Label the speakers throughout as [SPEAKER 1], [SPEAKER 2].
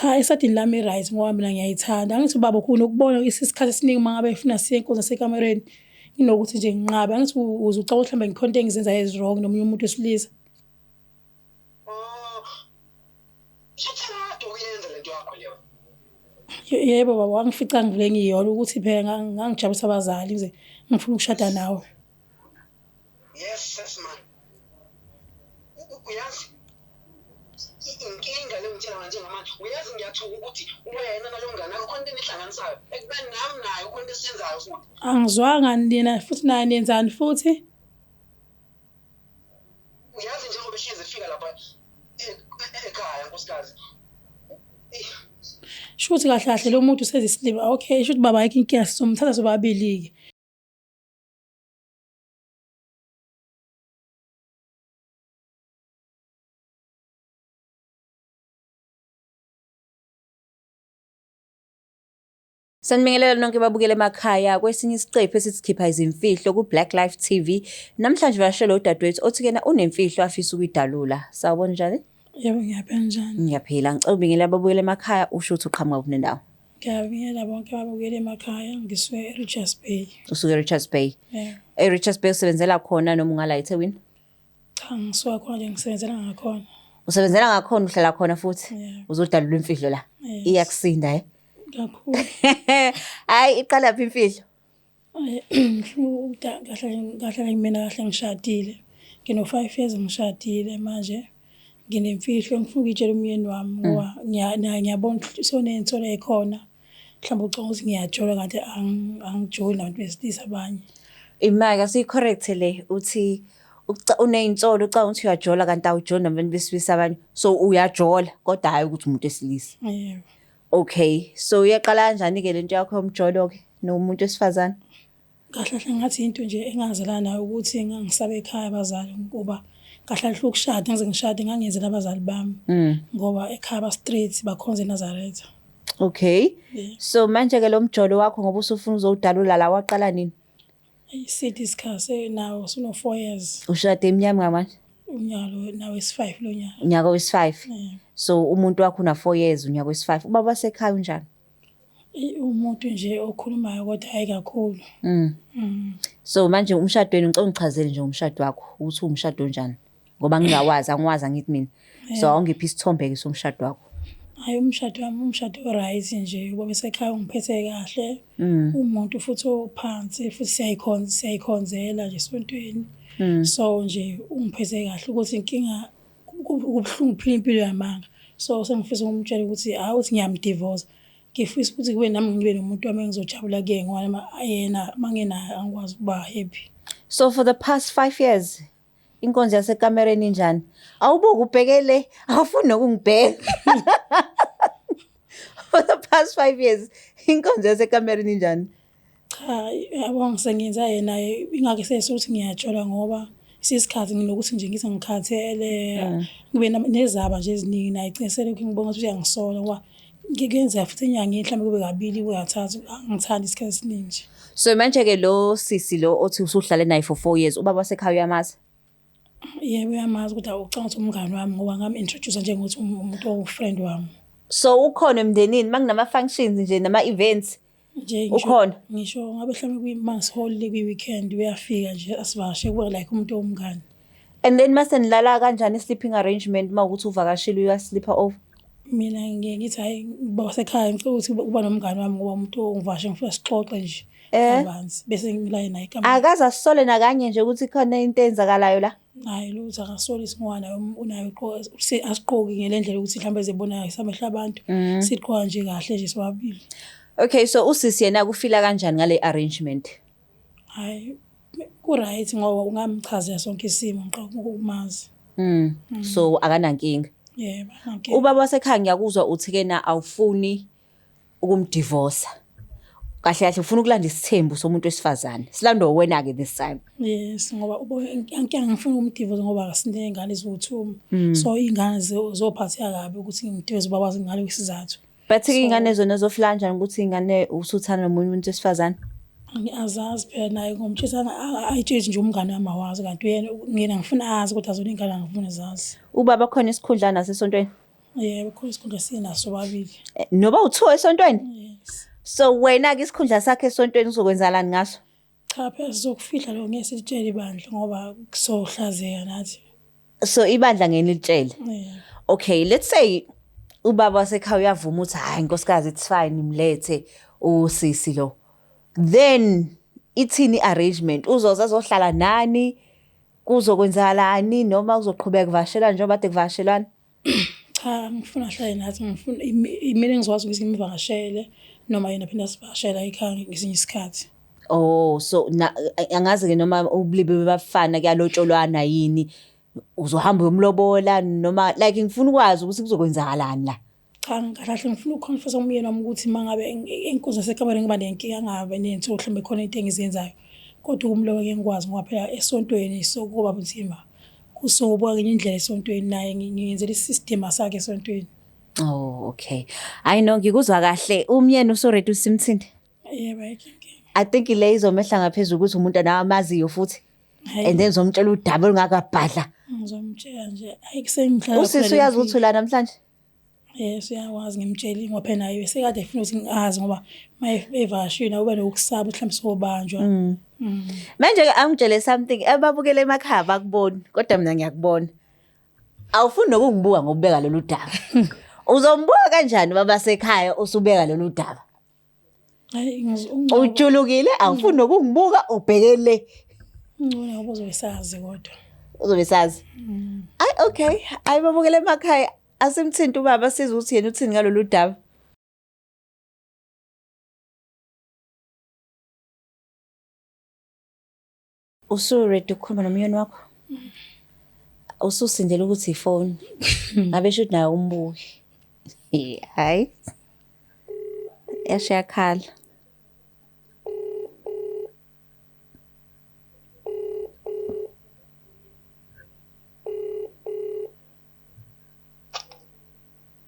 [SPEAKER 1] Cha, esadini lami i-right ngoba mina ngiyayithanda. Angithi ubaba ukhona ukubona isikhathi esiningi uma ngabe efuna siye enkonzo yasekamereni nginokuthi nje nginqabe. Angithi uze ucabanga ukuthi mhlawumbe ngikhona into engizenzayo ezi-wrong nomunye umuntu wesilisa.
[SPEAKER 2] Oh. Shuthi kade uyenza lento yakho leyo.
[SPEAKER 1] Yebo baba, wangifica ngivule ngiyona ukuthi phela ngangijabulisa abazali ngize ngifuna ukushada nawe.
[SPEAKER 2] Yes, sis man. Uyazi inkinga le ngitshela manje ngamanje, uyazi ngiyathuka ukuthi wena nalo mngane wakho khona into enihlanganisayo ekubeni nami naye ukhona into esiyenzayo futhi.
[SPEAKER 1] Angizwanga nina futhi naye nenzani futhi?
[SPEAKER 2] Uyazi njengoba ehlezi efika lapha ekhaya nkosikazi.
[SPEAKER 1] Shuthi kahle kahle lo muntu usezisilima. Okay, shuthi baba ayikho inkinga sizomthatha sobabili-ke.
[SPEAKER 3] Sanibingelela nonke babukele emakhaya kwesinye isiqephu esithi izimfihlo ku-Black Life TV. Namhlanje vashele udadewethu othi kena unemfihlo afisa ukuyidalula. Sawubona njani?
[SPEAKER 1] Yebo, ngiyaphila njani?
[SPEAKER 3] Ngiyaphila. Ngicela ubingelela ababukele emakhaya usho ukuthi uqhamuka kuphi nendawo.
[SPEAKER 1] Ngiyabingelela bonke ababukele emakhaya ngisuke e-Richards Bay.
[SPEAKER 3] Usuke e-Richards Bay.
[SPEAKER 1] Yeah.
[SPEAKER 3] E-Richards Bay usebenzela khona noma ungala eThekwini?
[SPEAKER 1] Cha, ngisuka khona nje ngisebenzela ngakhona.
[SPEAKER 3] Usebenzela ngakhona uhlala khona futhi?
[SPEAKER 1] Yeah.
[SPEAKER 3] Uzodalula imfihlo la.
[SPEAKER 1] Yes.
[SPEAKER 3] Iyakusinda eh?
[SPEAKER 1] Kakhulu.
[SPEAKER 3] Hayi iqala phi imfihlo?
[SPEAKER 1] Kahle kahle mina kahle ngishadile. Ngino 5 years ngishadile manje. Nginemfihlo engifuna ukuyitshela umyeni wami ngoba naye ngiyabona ukuthi soney'nsolo ey'khona. Mhlawumbe ucabanga ukuthi ngiyajola kanti angijoli nabantu besilisa abanye.
[SPEAKER 3] Imake asiyi-correct le uthi uney'nsolo ucabanga ukuthi uyajola kanti awujoli nabantu besilisa abanye. So uyajola kodwa hhayi ukuthi umuntu wesilisa.
[SPEAKER 1] Yebo.
[SPEAKER 3] Okay, so uyaqala kanjani-ke lento yakho yomjolo-ke nomuntu wesifazane?
[SPEAKER 1] Kahle kahle ngathi into nje engangizalana nayo ukuthi ngangisaba ekhaya abazali ngoba kahle kahle ukushada ngize ngishade ngangiyenzela abazali bami ngoba ekhaya ba-straight bakhonza eNazaretha.
[SPEAKER 3] Okay.
[SPEAKER 1] Yeah.
[SPEAKER 3] So manje-ke lo mjolo wakho ngoba usufuna uzowudalula la waqala nini?
[SPEAKER 1] Iside isikhathi nawo suno-4 years.
[SPEAKER 3] Ushade iminyaka ngamanje?
[SPEAKER 1] Unyaka lo nawo esi-5 lo nyaka.
[SPEAKER 3] Unyaka wesi-5.
[SPEAKER 1] Yeah.
[SPEAKER 3] So umuntu wakho una 4 years unyaka wesi-5. Ubaba wasekhaya unjani?
[SPEAKER 1] Umuntu nje okhulumayo kodwa hhayi kakhulu.
[SPEAKER 3] So manje umshado wenu ngicela ungichazele nje umshado wakho ukuthi uwumshado onjani ngoba ngingawazi angiwazi angithi mina. So awungiphi isithombe-ke somshado wakho.
[SPEAKER 1] Hhayi umshado wami umshado o-right nje ubaba esekhaya ungiphethe kahle. Umuntu futhi ophansi futhi siyayikhonza siyayikhonzela nje esontweni. So nje ungiphethe kahle ukuthi inkinga kubuhlungu ukuphila impilo yamanga. So sengifisa ukumtshela ukuthi hhayi ukuthi ngiyamdivosa. Ngifisa ukuthi kube nami ngibe nomuntu wami engizojabula kuye ngoba yena mangenaye angikwazi ukuba happy.
[SPEAKER 3] So for the past 5 years inkonzo yasekamereni injani? Awubuke ubhekele, awufuni nokungibheka. For the past 5 years inkonzo yasekamereni injani?
[SPEAKER 1] Cha, yabo ngisengenza yena ingake sesuthi ngiyajola ngoba sisikhathi nginokuthi nje ngithi ngikhathele ngibe nezaba nje eziningi naye gcine selokhu ngibona ukuthi uyangisola ngoba kuyenzeka futhi enyangeni mhlawumbe kube kabili kube kathathu angithandi isikhathi esiningi nje.
[SPEAKER 3] So manje-ke lo sisi lo othi usuhlale naye for 4 years ubaba wasekhaya uyamazi?
[SPEAKER 1] Yebo uyamazi ukuthi ucabanga ukuthi umngani wami ngoba ngam-introduce njengokuthi umuntu owu-friend wami.
[SPEAKER 3] So ukhona emndenini makunama-functions nje nama-events
[SPEAKER 1] Nje
[SPEAKER 3] ukhona?
[SPEAKER 1] Ngisho ngabe mhlawumbe mangisiholile kwi-weekend uyafika nje asivakashe kube like umuntu owumngani.
[SPEAKER 3] And then mase nilala kanjani i-sleeping arrangement uma ukuthi uvakashile uya-sleeper over?
[SPEAKER 1] Mina ngiye ngithi hhayi baba wasekhaya ngicela ukuthi uba nomngani wami ngoba umuntu ongivakashe ngifuna sixoxe nje kabanzi bese ngilale naye ekamereni.
[SPEAKER 3] Akaze asisole nakanye nje ukuthi khona into eyenzakalayo la?
[SPEAKER 1] Hhayi lutho akasolisi ngoba naye unayo asiqoki ngale ndlela ukuthi mhlawumbe ezebona samehlo abantu. Siqoka nje kahle nje sobabili.
[SPEAKER 3] Okay, so usisi yena kufila kanjani ngale arrangement?
[SPEAKER 1] Hhayi ku-right ngoba ungamchazela sonke isimo ngiqala ukumazi.
[SPEAKER 3] So akanankinga.
[SPEAKER 1] Yebo, akanankinga.
[SPEAKER 3] Ubaba wasekhaya ngiyakuzwa uthi ke na awufuni ukumdivorce. Kahle kahle ufuna ukulanda isithembu somuntu wesifazane. Silandwa wena ke this time.
[SPEAKER 1] Yes, ngoba inkinga ngifuna ukumdivorce ngoba siney'ngane eziwu-2. So iy'ngane zophatheka kabi ukuthi ngimdivorce ubaba wazi ngale isizathu.
[SPEAKER 3] But iy'ngane zona zofila kanjani ukuthi iy'ngane usuthanda nomunye umuntu wesifazane?
[SPEAKER 1] Azazi phela naye ngomtshela ayitsheli nje umngane wami awazi kanti uyena mina ngifuna azi kodwa zona iy'ngane angifuni zazi.
[SPEAKER 3] Ubaba khona isikhundla nasesontweni?
[SPEAKER 1] Yebo, khona isikhundla esinaso sobabili.
[SPEAKER 3] Noba uthiwa esontweni?
[SPEAKER 1] Yes.
[SPEAKER 3] So wena-ke isikhundla sakhe esontweni uzokwenzakalani ngaso?
[SPEAKER 1] Cha phela sizokufihla lokho, ngeke silitshele ibandla ngoba kusohlazeka nathi.
[SPEAKER 3] So ibandla ngeke nilitshele?
[SPEAKER 1] Yeah.
[SPEAKER 3] Okay, let's say ubaba wasekhaya uyavuma ukuthi hayi nkosikazi it's fine mlethe usisi lo. Then ithini i-arrangement? Uzoza azohlala nani? Kuzokwenzakalani noma uzoqhubeka kuvashelana njengoba kade kuvashelwana?
[SPEAKER 1] Cha, ngifuna ahlale nathi, ngifuna imina engizokwazi ukuthi ngimvakashele noma yena aphinde asivakashele ekhaya ngesinye isikhathi.
[SPEAKER 3] Oh, so na angazi-ke noma ubulili bafana kuyalotsholwana yini? Uzohamba uyomlobola noma like ngifuna ukwazi ukuthi kuzokwenzakalani la.
[SPEAKER 1] Cha, kahle kahle ngifuna ukuconfessa kumyeni wami ukuthi uma ngabe inkonzo yasekamereni ngiba nenkinga ngabe ney'nsuku mhlawumbe khona into engizenzayo. Kodwa ukumloba ngeke ngikwazi ngoba phela esontweni sokuba nzima. Kusuke ngenye indlela esontweni naye ngiyenzela isidima sakhe esontweni.
[SPEAKER 3] Oh, okay. Hayi no, ngikuzwa kahle. Umyeni usuready usimthinte?
[SPEAKER 1] Yebo, ayikho inkinga.
[SPEAKER 3] I think le izomehla ngaphezulu ukuthi umuntu nawe amaziyo futhi.
[SPEAKER 1] Hhayi.
[SPEAKER 3] And then uzomtshela udaba olungakabhadla.
[SPEAKER 1] Ngizomtshela nje, ayi kusengihlala.
[SPEAKER 3] Usisi uyazi ukuthi ula namhlanje?
[SPEAKER 1] Yes, uyakwazi ngimtshele ngoba phela naye sekade efuna ukuthi ngiazi ngoba uma evakashile nawe uba nokusaba ukuthi mhlawumbe sobanjwa.
[SPEAKER 3] Manje ke angitshele something, ababukele emakhaya bakuboni kodwa mina ngiyakubona. Awufuni nokungibuka ngokubeka lolu daba. Uzombuka kanjani baba sekhaya usubeka lolu daba?
[SPEAKER 1] Hayi
[SPEAKER 3] Ujulukile, awufuni nokungibuka, ubheke le.
[SPEAKER 1] Ngcono ngoba uzobe sazi kodwa.
[SPEAKER 3] Uzobe sazi. Ay okay, ayi babukele emakhaya asimthinte ubaba sizwe ukuthi yena uthini ngalolu daba. Usu-ready ukukhuluma nomyeni wakho? Ususindela ukuthi ifoni. Ngabe shuthi naye umbuki. Hayi. Yasho yakhala.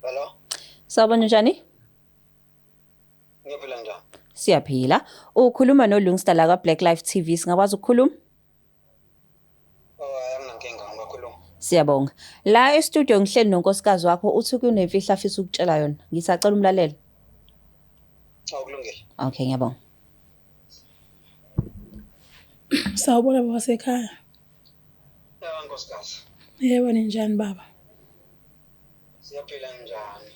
[SPEAKER 2] Hello?
[SPEAKER 3] Sawubona, njani?
[SPEAKER 2] Ngiyaphila, njani?
[SPEAKER 3] Siyaphila. Ukhuluma noLungsta la ka Black Life TV. Singakwazi ukukhuluma?
[SPEAKER 2] Oh, hayi anginankinga, ngingakhuluma.
[SPEAKER 3] Siyabonga. La e-studio ngihleli nonkosikazi wakho, uthi kunemfihlo afisa ukutshela yona. Ngisacela umlalele.
[SPEAKER 2] Awukulungile.
[SPEAKER 3] Okay, ngiyabonga.
[SPEAKER 1] Sawubona baba sekhaya.
[SPEAKER 2] Ya nkosikazi.
[SPEAKER 1] Yebo, ninjani baba?
[SPEAKER 2] Siyaphila, njani?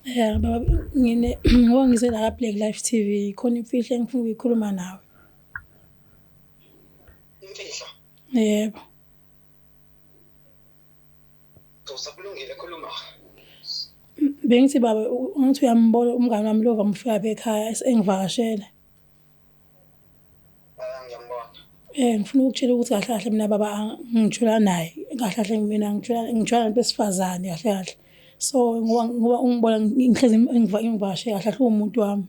[SPEAKER 1] Eh baba, ngine ngoba ngise la ka Black Life TV, khona imfihlo engifuna ukuyikhuluma nawe.
[SPEAKER 2] Imfihlo.
[SPEAKER 1] Yebo.
[SPEAKER 2] Usakulungile, khuluma.
[SPEAKER 1] Bengithi baba, ngithi uyambona umngane wami lo vamufika apha ekhaya engivakashele.
[SPEAKER 2] Ah, ngiyambona.
[SPEAKER 1] Ngifuna ukukutshela ukuthi kahle kahle mina baba ngijula naye. Kahle kahle mina ngijula nabantu besifazane kahle kahle. So ngoba ungibona ngihlezi ngivakashela, kahle kahle uwumuntu wami.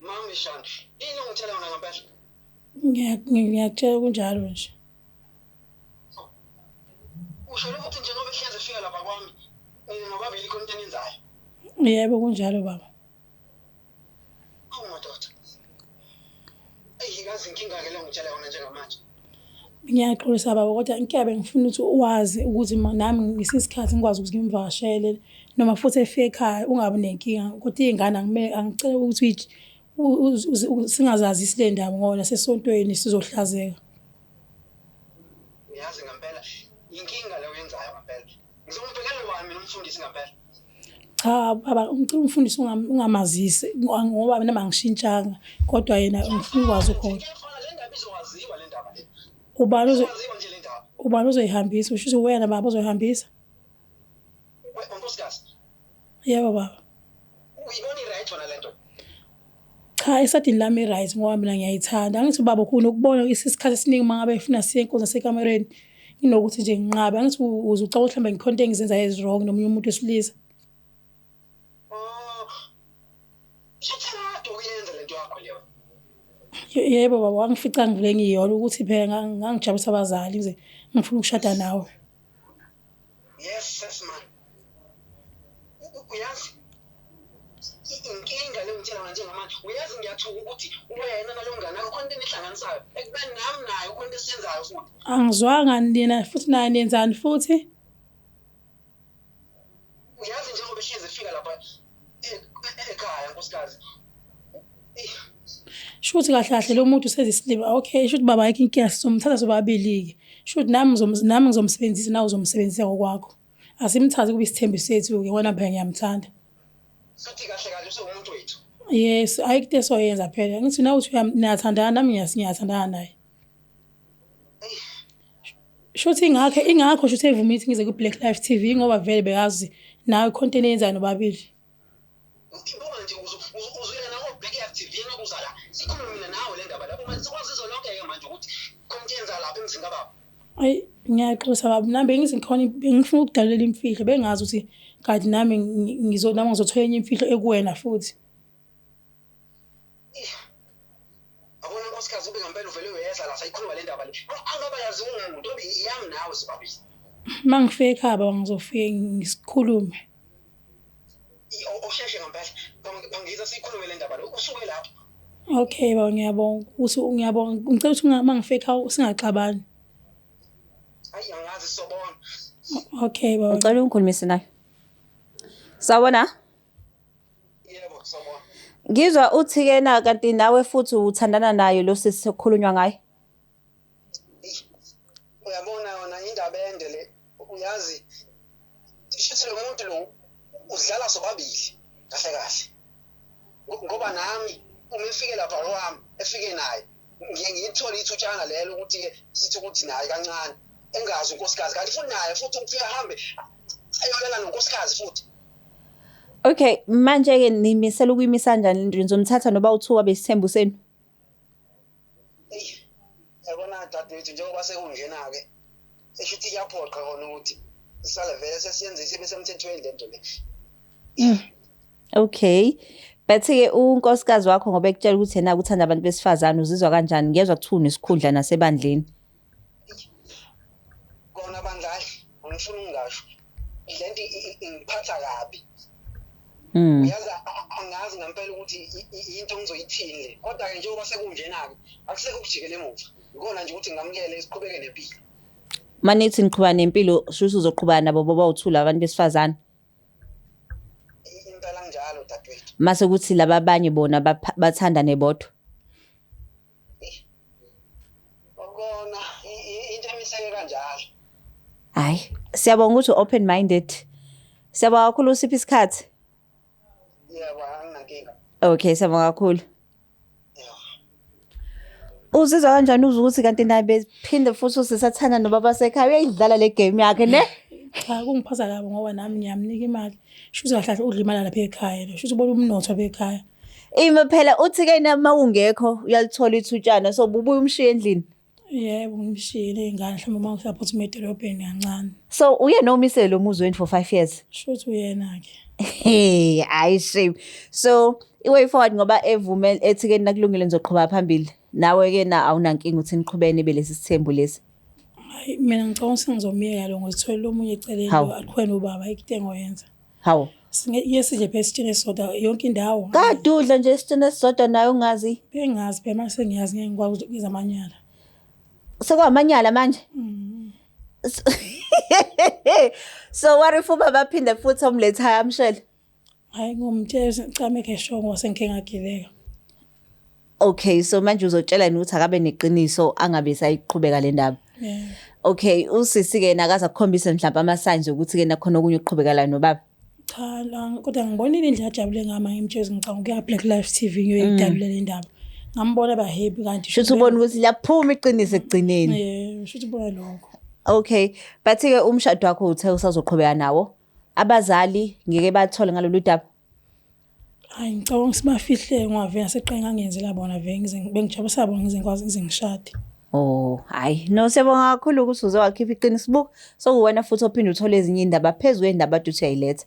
[SPEAKER 2] Mami Shani, yini ongitshela yona ngempela?
[SPEAKER 1] Ngiyakutshela kunjalo nje.
[SPEAKER 2] Usho ukuthi njengoba ehlezi efika lapha kwami, nina nobabili khona into eniyenzayo.
[SPEAKER 1] Yebo, kunjalo baba.
[SPEAKER 2] Awu madoda. Eyi kazi inkinga-ke le ongitshela yona njengamanje.
[SPEAKER 1] Ngiyaxolisa baba, kodwa inkinga bengifuna ukuthi wazi ukuthi nami ngesinye isikhathi ngikwazi ukuthi ngimvakashele noma futhi efika ekhaya ungabi nenkinga, kodwa iy'ngane angimele angicela ukuthi singazazisi le ndaba ngoba nasesontweni sizohlazeka.
[SPEAKER 2] Uyazi ngempela inkinga le oyenzayo ngempela. Ngizombhekela wami mina umfundisi ngempela.
[SPEAKER 1] Cha baba, ngicela umfundisi ungamazisi ngoba mina angishintshanga, kodwa yena ngifuna ukwazi ukhona.
[SPEAKER 2] Kuyafana, le ndaba izokwaziwa le ndaba le.
[SPEAKER 1] Ubani
[SPEAKER 2] Izokwaziwa nje le ndaba.
[SPEAKER 1] Ubani ozoyihambisa? Usho ukuthi wena baba ozoyihambisa?
[SPEAKER 2] Nkosikazi,
[SPEAKER 1] Yebo baba.
[SPEAKER 2] Uyibona i-right wona le nto?
[SPEAKER 1] Cha, esadini lami i-right ngoba mina ngiyayithanda. Angithi ubaba khona ukubona isikhathi esiningi uma ngabe efuna siye enkonzo yasekamereni nginokuthi nje nginqabe. Angithi uze ucabanga ukuthi mhlawumbe ngikhona into engizenzayo ezi-wrong nomunye umuntu wesilisa.
[SPEAKER 2] Oh. Shuthi kade uyenza lento yakho leyo.
[SPEAKER 1] Yebo baba, wangifica ngivele ngiyona ukuthi phela ngangijabulisa abazali ngize ngifuna ukushada nawe.
[SPEAKER 2] Yes, sis man. Uyazi inkinga le ngitshela manje njengamanje, uyazi ngiyathuka ukuthi wena nalo mngane akho khona into enihlanganisayo ekubeni nami naye khona into esiyenzayo futhi.
[SPEAKER 1] Angizwanga, nina futhi naye nenzani futhi?
[SPEAKER 2] lapha ekhaya nkosikazi.
[SPEAKER 1] Shuthi kahle kahle lo muntu usezisilima. Okay, shuthi baba ayikho inkinga sizomthatha sobabili-ke. Shuthi nami nami ngizomsebenzisa nawe uzomsebenzisa ngokwakho. Asimthathe kube isithembu sethu-ke ngoba nami phela ngiyamthanda.
[SPEAKER 2] Futhi kahle kahle usewumuntu wethu.
[SPEAKER 1] Yes, ayikho into esoyenza phela. Ngithi nawe uthi niyathandana nami ngiyathandana naye. Shuthi ingakho shuthi evuma ukuthi ngize ku-Black Life TV ngoba vele bekazi nawe content eyenzayo nobabili.
[SPEAKER 2] Ngibonga nje uzuya nawo Black Life TV engakuza la. Sikhulume mina nawe le ndaba lapho manje sikwazi izwe lonke-ke manje ukuthi khona into yenza lapha emzini kababa.
[SPEAKER 1] Ayi ngiyaxolisa baba nami bengithi ngikhona bengifuna ukudalulela imfihlo bengazi ukuthi kanti nami nami ngizothola enye imfihlo ekuwena futhi.
[SPEAKER 2] Yabona nkosikazi ube ngempela uvele uyeza la sayikhuluma le ndaba le. Angaba yazi umuntu obe iyami nawe sobabili.
[SPEAKER 1] Uma ngifika ekhaya baba ngizofike ngisikhulume.
[SPEAKER 2] Usheshe ngempela. Bangiza siyikhulume le ndaba le usuke lapho.
[SPEAKER 1] Okay baba ngiyabonga ukuthi ngiyabonga ngicela ukuthi uma ngifika ekhaya singaxabani.
[SPEAKER 2] Hayi angazi sobona.
[SPEAKER 1] Okay baba.
[SPEAKER 3] Ngicela ungikhulumise naye. Sawubona?
[SPEAKER 2] Yebo sawubona.
[SPEAKER 3] Ngizwa uthi ke na kanti nawe futhi uthandana naye lo sisi okukhulunywa ngaye.
[SPEAKER 2] Uyabona yona indaba ende le uyazi shuthi lo muntu lo udlala sobabili kahle kahle. Ngoba nami uma efike lapha kwami efike naye ngiye ngiyithole ithutshana lelo ukuthi sithi ukuthi naye kancane engazi unkosikazi kanti futhi naye futhi ufike ahambe ayolala nonkosikazi futhi.
[SPEAKER 3] Okay, manje ke nimisela ukuyimisa kanjani lento nizomthatha noba uthuwa besithembu senu?
[SPEAKER 2] Eyi, yabona dadewethu njengoba sekunjena-ke esho ukuthi kuyaphoqa kona ukuthi sisale vele sesiyenze sibe semthethweni lento le.
[SPEAKER 3] Okay. But ke unkosikazi wakho ngoba ekutshela ukuthi yena uthanda abantu besifazane uzizwa kanjani? Ngiyezwa kuthiwa unesikhundla nasebandleni.
[SPEAKER 2] Kona bandla hayi angifuni ukungasho lento ingiphatha kabi. Uyazi angazi ngempela ukuthi into engizoyithini le kodwa-ke njengoba sekunjena-ke akusekho ukujikela emuva ikona nje ukuthi ngamukele siqhubeke nempilo.
[SPEAKER 3] Manithi niqhubeka nempilo shuthi uzoqhubeka nabo bobawu-two abantu besifazane.
[SPEAKER 2] Impela kunjalo dadewethu.
[SPEAKER 3] Mase kuthi laba abanye bona bathandane bodwa.
[SPEAKER 2] Kona into emiseke kanjalo.
[SPEAKER 3] Hayi, siyabonga ukuthi open minded. Siyabonga kakhulu usiphi isikhathi.
[SPEAKER 2] Yebo, anginankinga.
[SPEAKER 3] Okay, siyabonga kakhulu.
[SPEAKER 2] Yebo.
[SPEAKER 3] Uzizwa kanjani uzwa ukuthi kanti naye bephinde futhi usisathanda nobaba sekhaya uyayidlala le game yakhe ne?
[SPEAKER 1] Cha kungiphatha kabi ngoba nami ngiyamnika imali. Shuthi kahle kahle udla imali lapha ekhaya lo. Shuthi ubona umnotho apha ekhaya.
[SPEAKER 3] Ima phela uthi ke nama ungekho uyalithola ithutshana so bubuya umshiye endlini.
[SPEAKER 1] Yebo ngimshiyile iy'ngane mhlawumbe uma ngisaphuthuma edolobheni kancane.
[SPEAKER 3] So uye nomisele lo muzi wenu for 5 years.
[SPEAKER 1] Shuthi uyena-ke.
[SPEAKER 3] Hey, hayi shame. So i-way forward ngoba evume ethi ke nakulungile nizoqhubeka phambili. Nawe ke na awunankinga ukuthi niqhubeke nibe lesi sithembu lesi.
[SPEAKER 1] Hayi mina ngicabanga ukuthi ngizomyeka lo ngizitholela omunye eceleni
[SPEAKER 3] Hawu.
[SPEAKER 1] lo aqhubeke nobaba ayikho into engoyenza.
[SPEAKER 3] Hawu.
[SPEAKER 1] Singeke sidle phela isitsheni esisodwa yonke indawo.
[SPEAKER 3] Kade udla nje isitsheni esisodwa naye ungazi.
[SPEAKER 1] Bengazi phela manje sengiyazi ngeke ngikwazi ukubiza amanyala.
[SPEAKER 3] Sekwamanyala manje. So what if ubaba aphinde futhi omletha amshele?
[SPEAKER 1] Hayi ngomtshela cha make sure ngoba sengike ngagileka.
[SPEAKER 3] Okay, so manje uzotshela yena ukuthi akabe neqiniso angabe sayiqhubeka le ndaba.
[SPEAKER 1] Yeah.
[SPEAKER 3] Okay, usisi ke nakaza kukhombisa mhlawumbe ama signs ukuthi ke nakhona okunye ukuqhubekela nobaba.
[SPEAKER 1] Cha la kodwa ngibonile indlela ajabule ngayo ngimtshela ngicabanga ukuya Black Life TV ngiyoyidabulela indaba. Ngambona ba happy kanti
[SPEAKER 3] Shuthi ubona ukuthi liyaphuma iqiniso ekugcineni.
[SPEAKER 1] Yeah, shuthi ubona lokho.
[SPEAKER 3] Okay, but ke umshado wakho uthe usazoqhubeka nawo. Abazali ngeke bathole ngalolu daba.
[SPEAKER 1] Hayi ngicabanga sibafihle ngoba vele seqale ngangenzela bona vele ngize bengijabulisa bona ngize ngikwazi ngize ngishade.
[SPEAKER 3] Oh, hayi. No siyabonga kakhulu ukuthi uze wakhipha iqiniso book. So uwena futhi ophinde uthole ezinye indaba phezulu kwendaba ade uthi uyayiletha.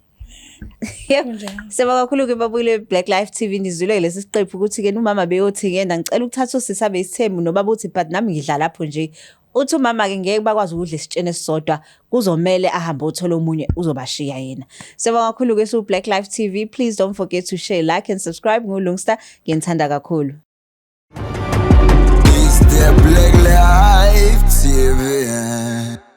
[SPEAKER 3] Yebo.
[SPEAKER 1] Kunjalo.
[SPEAKER 3] Siyabonga kakhulu ke babukele Black Life TV nizwile lesi siqephu ukuthi ke umama beyothi ke ngicela ukuthatha usisi abe isithembu nobaba uthi but nami ngidla lapho nje. Uthi umama ke ngeke bakwazi ukudla isitsheni esisodwa kuzomele ahambe othola omunye uzobashiya yena. Siyabonga kakhulu ke su Black Life TV. Please don't forget to share, like and subscribe. NguLungsta nginithanda kakhulu.
[SPEAKER 4] It's the Black Life TV.